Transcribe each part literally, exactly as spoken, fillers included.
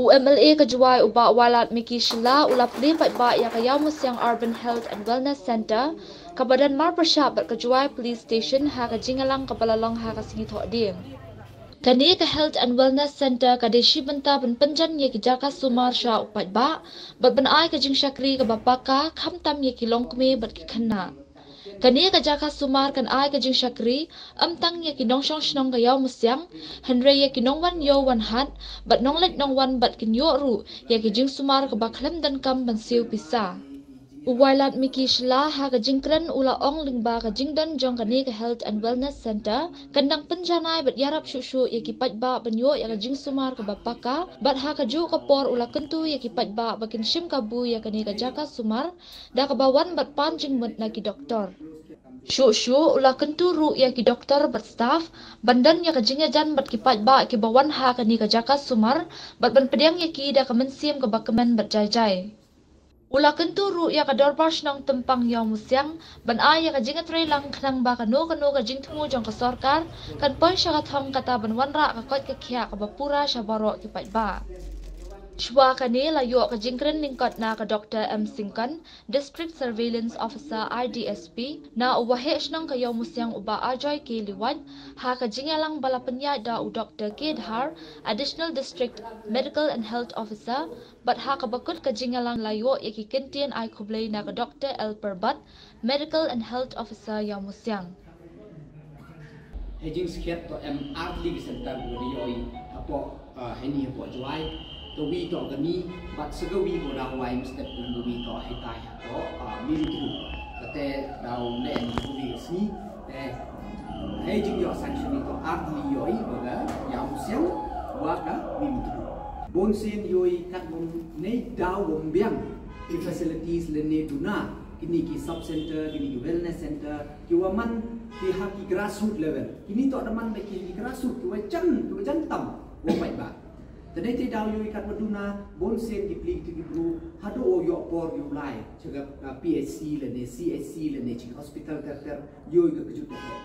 U M L A ka Jowai u Bah Wailadmiki Shylla u la plie paidbah ïa ka Ïawmusiang Urban Health and Wellness Centre, kaba don marpyrshah bad ka Jowai Police Station ha ka jingïalang kaba la long ha ka sngi Thohdieng. Kane ka Health and Wellness Centre ka dei shi bynta ban pynjan ïa ki jaka sumar sha u paidbah bad ban ai ka jingshakri kaba paka khamtam ïa ki longkmie bad ki khynnah. Kane ka jaka sumar kan ai ka jingshakri ym tang ïa ki nongshong shnong ka Ïawmusiang, hynrei ïa ki nongwan ïew wan hat bad nongleit nongwan bad kin ïoh ruh ïa ki jingsumar kaba khlem donkam ban siew pisa. U Wailadmiki Shylla ha ka jingkren u la ong lyngba ka jingdon jong kane ka Health and Wellness Centre kan dang pynjanai bad ïarap shuh shuh ïa ki paidbah ban ïoh ïa ka jingsumar kaba paka, bad ha kajuh ka por u la kyntu ïa ki paidbah ba kin shim kabu ïa kane ka jaka sumar da kaba wan bad pan jingmut na ki doktor. Shuh shuh u la kyntu ruh ïa ki doktor bad staff ban don ïa ka jingïajan bad ki paidbah kiba wan ha kane ka jaka sumar bad ban pdiang ïa ki da ka mynsiem kaba kmen bad jai jai. U la kyntu ruh ïa ka Dorbar Shnong Tympang Ïawmusiang ban ai ïa ka jingïatreilang khnang ba kano kano ka jingthmu jong ka sorkar kan poi sha ka thong, kata ban wanrah ka koit ka khiah kaba pura sha baroh ki paidbah. Shuwa kane la ïoh ka jingkren lyngkot na ka Doktor M Syngkon, District Surveillance Officer, I D S P, na u Waheh Shnong ka Ïawmusiang u Bah Ajoy K Liwat, ha ka jingïalang ba la pynïaid da u Doktor K Dhar, Additional District Medical and Health Officer, bad ha kaba kut ka jingïalang la ïoh ïa ki kyntien ai khublei na ka Doktor L Pyrbat, Medical and Health Officer Ïawmusiang. Hei jingskhem to em artylli ki center ba dei ïoh i hapoh, ah, heini hapoh Jowai. Kawi to kani bad sa kawi ko da wai mstep, kawi to hei tai hapoh, ah, Mimtru. Kate da u ne em kawi ka sngi. Te hei jingïoh sanction to artylli ïoh i ba ka Ïawmusiang wa ka Mimtru. Bun sien ïoh i kat bom ne daw bom biang ki facilities lane duna kini ki sub center, kini ki wellness center, ki wa man ki ha ki grassroot level. Kini to da man da ki ha ki grassroot, ki wa jan, ki wa jan tam wa paidbah. Te dei te daw ïoh i kat wa duna, bun sien ki pli ki bru, haduh wa ïoh por ïoh lai, chaga, ah, P H C lane, C H C lane, chi hospital ter ter, ïoh i ka kjut ter ter.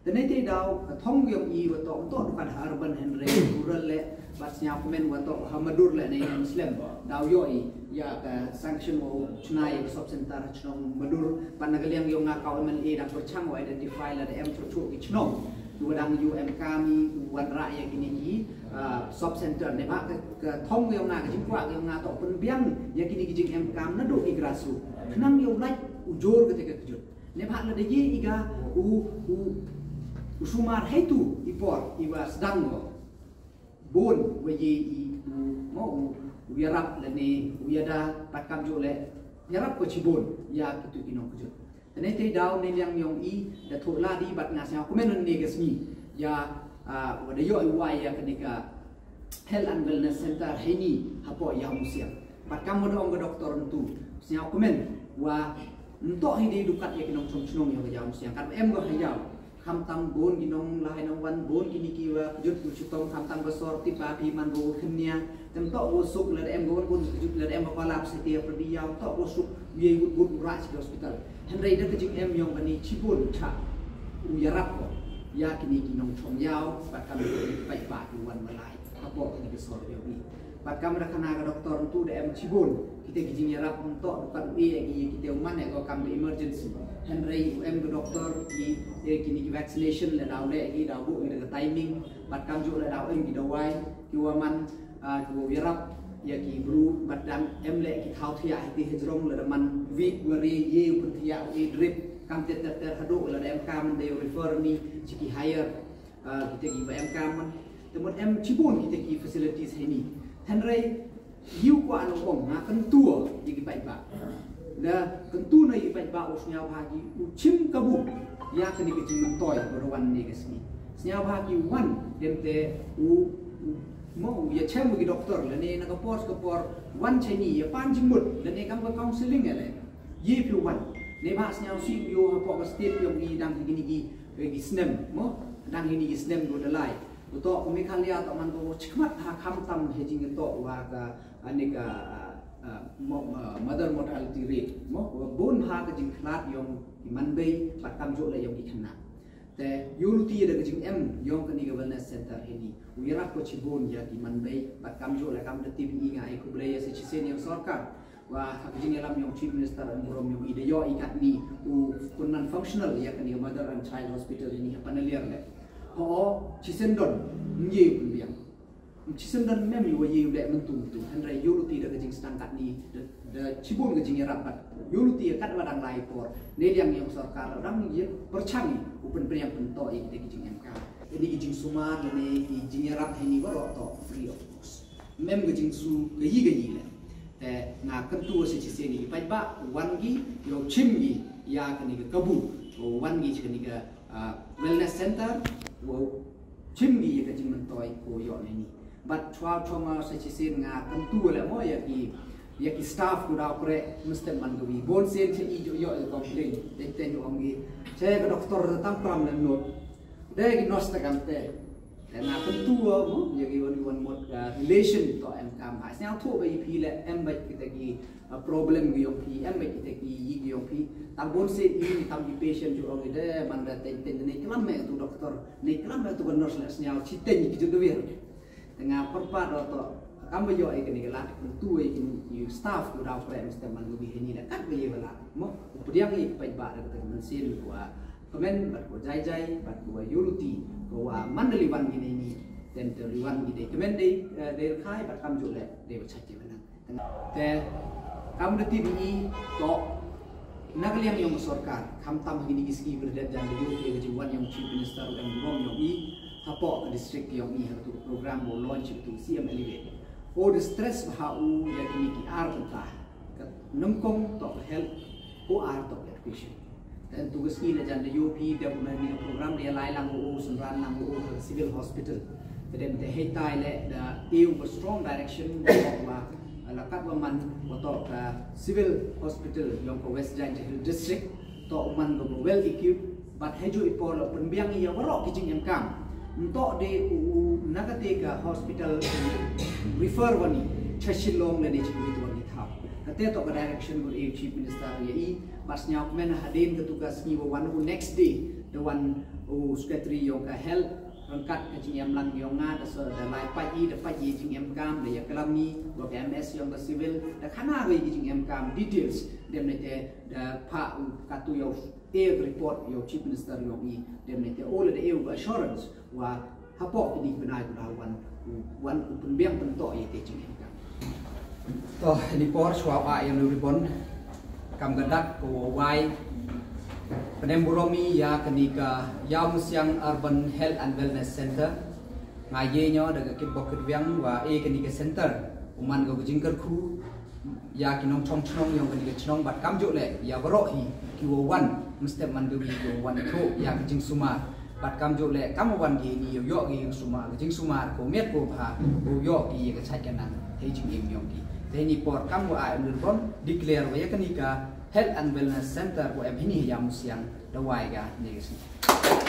Te dei te daw, ka thong ïoh i wa to, to dukan ha urban hynrei rural le, bad sñiaw kmen wa to ha Madur lane Muslim. Daw ïoh i, ïa ka sanction wa u chna ïa ka sub center ha chnong Madur. Bad na ka liang ïoh nga ka M L A dang pyrchang wa identify lada em chuh chuh ki chnong ki wa dang ïoh em kam i wanrah ïa kini ki, ah, sub center. Ne ba ka, ka thong ïoh nga, ka jingkwah ïoh nga to pynbiang ïa kini ki jingem kam naduh ki grassroot. Khnang ïoh lait ujor kata ka kjut. Ne ba lada ïa i ga u, u, u sumar hei tu i por i wa sdang go. Bun wa ïa i u, mo u, u ïarap lane u ïada pat kam ju le ïarap ko chibun ïa kitu ki nongkjut. Te ne te daw ne liang ïong i da thoh ladi bad nga sñiaw kmen ne ka sngi ïa, ah, wa da ïoh i wa ïa kane ka Health and Wellness Center heini hapoh Ïawmusiang. Bad kam wa da ong ka doktor ntu sñiaw kmen wa nto hi dei dukat ïa ki nongchong chnong ïa ka Ïawmusiang. Kat em ko ha ïaw. Khamtam bun ki nong lahai nong wan bun kini ki wa kjut u chitom khamtam ba sor tip ba phi man ro khynnia. Tem to ko suk lada em ko wan bun kjut lada em ko lap siti ya perdi ïaw to ko suk ye wut wut ra chi hospital. Hynrei da ka jingem ïong kani chibun cha u ïarap ko ïa kini ki nongchong ïaw bad kam ki paidbah ki wan malai. Hapoh kini ki sor ïong i. Bad kam da khana ka doktor ntu da em chibun. Kita ki jingïarap nto dukat u e ïa ki kita u man ïa ko kam ka emergency. Hynrei u em ka doktor ki, eh, kini ki vaccination le daw le ki daw bu ki da ka timing. Bad kam ju le daw em ki dawai ki wa man, ah, ki wa ïarap ïa ki bru bad dang em le ki thaw thiah hiti hijrong le da man wi wa re ye u pun thiah u e drip kam ter ter ter haduh le da em kam de refer ni chi ki higher. Ah, kita ki ba em kam man. Te mut em chibun kita ki facilities heini. Hynrei yu kwa no ong nga kyntu ïa ki paidbah. Na kyntu na ïa ki paidbah u sñiaw bha ki u chim kabu ïa kani ka jingmyntoi ba wan ne ka sngi. Sñiaw bha ki wan dem te u, u mo u ïa chem ki doktor lane na ka por ka por wan cheni ïa pan jingmut lane kam ka counseling ïa le. Ye phi wan ne ba sñiaw si u yo hapoh ka state ïong i dang kini ki, ki snem mo dang kini ki snem ko dalai. Uto ko Meghalaya to man ko chikmat ha khamtam he jingto wa ka, ah, ne ka, ah, ah, mo-, ah, mother mortality rate mo bun ha ka jingkhlad ïong ki manbei bad kam ju le ïong ki khynnah. Te ïoh luti da ka jingem ïong kane ka wellness center hini, u ïarap ko chibun ïa ki man bei, bad kam ju la kam da T V E nga ai khublei ïa sa chisien ïa sorkar. Wa ha ka jingïalam ïong Chief Minister em burom ïong i da ïoh i katni u pynman functional ïa kane ka mother and child hospital hini ha Panaliar le. Ho chisien don ngi pynbiang. Chisien don mem ïa wa ïa u leh myntu myntu. Hynrei ïoh luti da ka jingsdang katni da, da chibun ka jingïarap bad ïoh luti ïa kat wa dang lai por. Ne liang ïong sorkar dang ïa pyrchang u pynpriang pynto ïa kita ki jingem ka. Ini ki jingsumar ne ki jingïarap hini waroh to free of cost. Mem ka jingsu ka yi ka yi le. Te nga kyntu sa chisien ïa paidbah wan ki ïoh chim ki ïa kani ka kabu. Wan ki kani ka ah, wellness center, wow, chim ki ïa ka jingmyntoi ko ïoh ne ni. Bad chwa chwa nga sa chisien nga kyntu le mo ïa ki, ïa ki staff ko daw pre mesti man ko wi. Bun sien che i ïoh ïa complain. Te te ïoh ong ki. Che ka doktor tam pram le not. De ki nurse te kam te. Te nga kyntu mo ïa ki wan wan mot ka relation to em kam. Ha sñiaw thu ba i phi le em ba kita ki ah, problem ki ïong phi, em ba kita ki yi ki ïong phi. Tam bun sien i tam ki patient ju ong i de man da teng teng ne klam me tu doktor, ne klam me tu ka nurse la sñiaw chi teng ki ju dawir. Te nga pyrpa do to kam ba ïoh i kani ka lad tu i ki staff ku daw pre mesti man lu bi hini la kat ba ye ba la. Mo pdiang i paidbah da ka mynsiem ko kmen bad ko jai jai bad ko ïoh luti ko wa man da liwan ki ne ni. Tem te liwan ki de kmen de de khai bad kam ju le de ba chak ki ba nang. Te kam da T V E to na ka liang ïong ka sorkar, khamtam ha kini ki sngi ba dep jan da ïoh ka jingwan ïong Chief Minister u em burom ïong i hapoh ka district ïong i ha katu ka program ba u launch katu C M Elevate. U da stress bha u ïa kini ki ar bynta, ka nyngkong to ka health, u ar to ka education. Te tu ka sngi la jan da ïoh phi dep na ni ka program da ïa lai lang u synran lang u ha ka civil hospital. Te dep te hei tai le da ïoh ka strong direction wa la kat wa man wa to ka civil hospital ïong ka West Jaintia Hills District to man ka well equipped bad hei ju i por la pynbiang ïa waroh ki jingem kam. Nto de u na ka te ka hospital refer wa ni cha Shillong le ne cha Kuwait wa ni thaw. Ka te to ka direction ko e Chief Minister ïa i bad sñiaw kmen hadien katu ka sngi wa wan u next day da wan u secretary ïong ka health. Ryngkat ka jingem lang ïong nga da so da lai pait i da pait i jingem kam da ïa klam i wa ka M S ïong ka civil da khana wei ki jingem kam details dem ne te da pha u katu ïong e report ïong Chief Minister ïong i dem ne te o le da e u assurance wa hapoh kini ki bnai ku da wan wan u pynbiang pynto ïa te jingem kam. To ini por chwa ba ïa nu ribon kam ka dak ko wai. Pynburom i ïa kani ka Ïawmusiang Urban Health and Wellness Center. Nga ye nyo da ka kit bok kit wiang wa e kani ka center u man ka jingkyrkhu ïa ki nongchong chnong ïong kani ka chnong bad kam ju le ïa waroh hi ki wa wan mesti man ka wi ki wa wan to ïa ka jingsumar. Bad kam ju le kam wan ki ni ïoh ki jingsumar, ki jingsumar ko miet ko bha ko ïoh ki ka chait ka nang hei jingim ïong ki. Te ni por kam wa ai nir bon declare wa ïa kani ka health and wellness center ko em hini Ïawmusiang da wai ga ni ka sini.